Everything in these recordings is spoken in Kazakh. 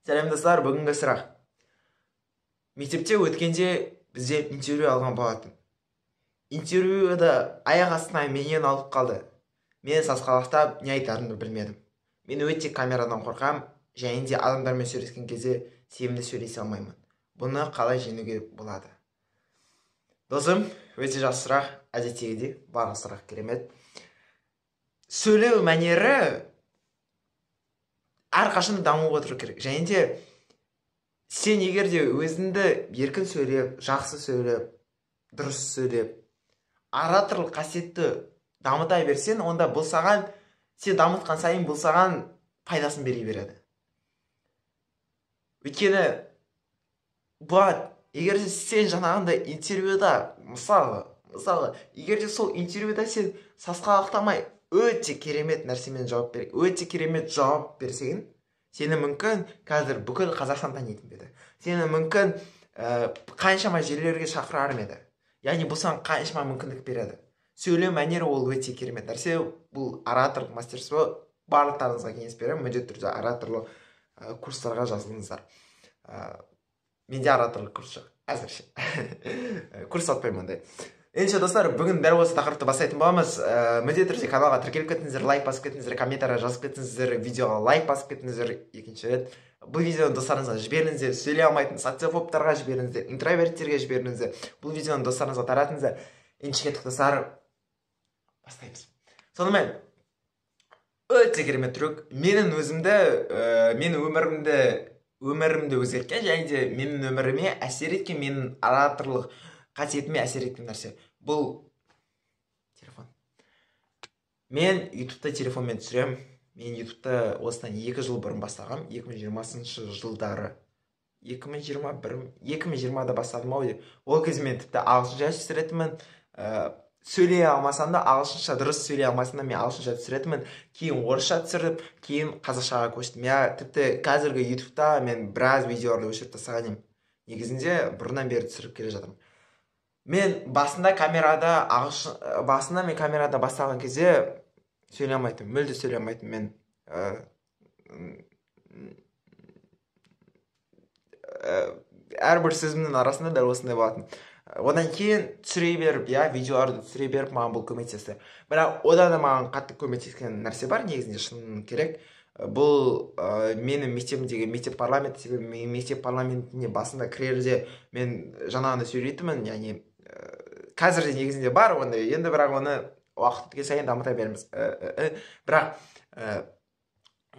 Сәлем, достар! Бүгінгі сұрақ: мектепте өткенде бізден интервью алған болатын. Интервьюді аяқ астынан менен алып қалды. Мен сасқалақтап, не айтарымды білмедім. Мен өте камерадан қорқамын және де адамдармен сөйлескен кезде сенімді сөйлесе алмаймын. Бұны қалай жеңуге болады? Досым, өте жақсы сұрақ. Әдеттегідей, барлық сұрақ керемет. Сөйлеу мәнері әрқашан дамып отыру керек. Және де сен егер де өзіңді еркін сөйлеп, жақсы сөйлеп, дұрыс сөйлеп, ораторлық қасиетті дамыта берсең, онда бұл саған, сен дамытқан сайын, бұл саған пайдасын бере береді. Өйткені болады, егер де сен жаңағындай интервьюда, мысалы, егер де сол интервьюда сен сасқалақтамай, өте керемет нәрсемен жауап бер, өте керемет жауап берсең, сені мүмкін қазір бүкіл Қазақстан танитын еді, сені мүмкін қаншама жерлерге шақырар ма еді. Яғни бұл саған қаншама мүмкіндік береді. Сөйлеу мәнері ол өте керемет нәрсе, бұл ораторлық мастерство. Барлықтарыңызға кеңес беремін: міндетті түрде ораторлық курстарға жазылыңыздар. Менде ораторлық курс жоқ әзірше, курс сатпаймын ондай. Ендеше, достар, бүгін дәл осы тақырыпты бастайтын боламыз. Міндетті түрде каналға тіркеліп кетіңіздер, лайк басып кетіңіздер, комментарий жазып кетіңіздер, видеоға лайк басып кетіңіздер. Екінші рет, бұл видеоны достарыңызға жіберіңіздер, сөйлей алмайтын социофобтарға жіберіңіздер, интроверттерге жіберіңіздер, бұл видеоны достарыңызға таратыңыздар. Ендеше, кеттік, достар, бастаймыз. Сонымен, өте керемет трюк, менің өзімді, менің өмірімді өзгерткен және де менің өміріме әсер еткен, менің ораторлық қасиетіме әсер еткен нәрсе — бұл телефон. Мен Ютубта телефонмен түсіремін. Мен Ютубта осыдан 2 жыл бұрын бастағанмын, 2020 жылдары, 2021, 2020-да бастадым ау деп. Ол кезде мен тіпті ағылшынша түсіретінмін. Сөйлей алмасам да, ағылшынша дұрыс сөйлей алмасам да, мен ағылшынша түсіретінмін. Кейін орысша түсіріп, кейін қазақшаға көштім, иә. Тіпті қазіргі Ютубта мен біраз видеоларды өшіріп тастаған едім. Негізінде бұрыннан бері түсіріп келе жатырмын. Мен басында камерада ағылшын, басында мен камерада бастаған кезде сөйлей алмайтынмын, мүлде сөйлей алмайтынмын. Мен әрбір сөзімнің арасында дәл осындай болатын. Одан кейін түсіре беріп, иә, видеоларды түсіре беріп, маған бұл көмектесті. Бірақ одан да маған қатты көмектескен нәрсе бар негізінде, шын керек. Бұл менің мектебімдегі мектеп парламенті. Себебі мен мектеп парламентіне басында кірерде мен жаңағындай сөйлейтінмін. Яғни қазір де негізінде бар ондай енді, бірақ оны уақыт өткен сайын дамыта береміз. Бірақ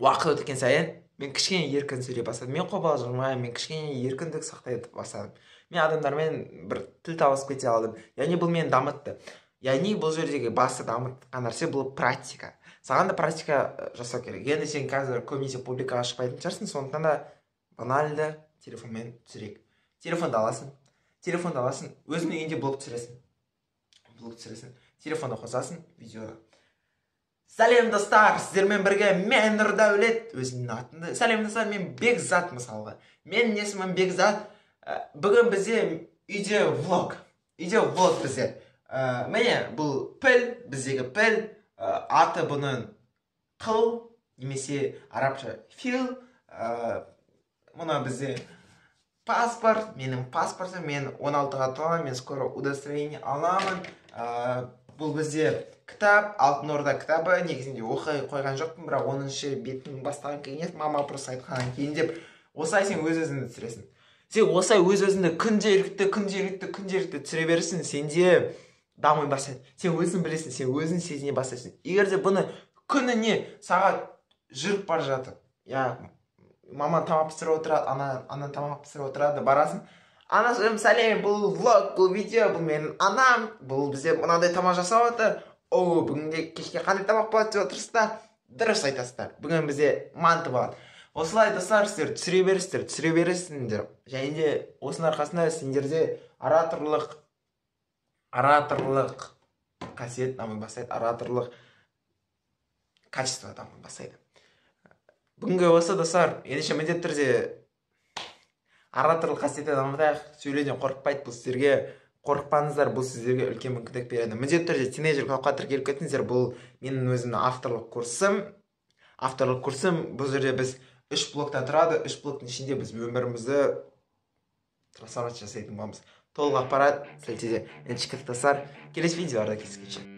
уақыт өткен сайын мен кішкене еркін сөйлей бастадым, мен қобалжымаймын, мен кішкене еркіндік сақтай бастадым, мен адамдармен бір тіл табысып кете алдым. Яғни бұл мені дамытты. Яғни бұл жердегі басты дамытқан нәрсе — бұл практика. Саған да практика жасау керек. Енді сен қазір көбінесе публикаға шықпайтын шығарсың, сондықтан да банальды телефонмен түсірейік. Телефонды аласың, өзіңнің үйіңде блог түсіресің, блог түсіресің, телефонды қосасың видеоға. «Сәлем, достар, сіздермен бірге мен, Нұрдәулет», өзімнің атымды, «Сәлем, достар, мен Бекзат», мысалға, менің есімім Бекзат. Бүгін бізде үйде влог, үйде влог бізде. Міне, бұл піл, біздегі піл. Аты бұның Қыл немесе арабша фил. Мына бізде паспорт, менің паспортым, мен 16-ға толамын, мен скоро удостоверение аламын. Бұл бізде кітап, «Алтын Орда» кітабы. Негізінде оқи қойған жоқпын, бірақ 10-шы бетін бастаған кейін, мама просто айтқаннан кейін деп. Осылай сен өз өзіңді түсіресің. Сен осылай өз өзіңді күнделікті, күнделікті, күнделікті түсіре бересің, сенде дами бастайды. Сен өзің білесің, сен өзің сезіне бастайсың. Егер де бұны күніне сағат жүріп бара жатып, иә, мама тамақ пісіріп отырады, ана тамақ пісіріп отырады, барасың: «Анашым, сәлем! Бұл влог, бұл видео, бұл менің анам, бұл бізде мынандай тамақ жасап отыр. О, бүгінге кешке қандай тамақ болады деп отырсыздар? Дұрыс айтасыздар, бүгін бізде манты болады». Осылай, достар, сіздер түсіре бересіздер, түсіре бересіңдер. Және де осының арқасында сендерде ораторлық қасиет дами бастайды, ораторлық качество дами бастайды. Бүгінгі осы, достар. Ендеше, міндетті түрде ораторлық қасиетті дамытайық. Сөйлеуден қорықпайды, бұл сіздерге, қорықпаңыздар, бұл сіздерге үлкен мүмкіндік береді. Міндетті түрде Тинейджер клабқа тіркеліп кетіңіздер. Бұл менің өзімнің авторлық курсым, авторлық курсым. Бұл жерде біз Үш блоктан тұрады. Үш блоктың ішінде біз өмірімізді трансформация жасайтын боламыз. Толық ақпарат сілтеде. Ендеше, достар, келесі видеоларда кездескенше.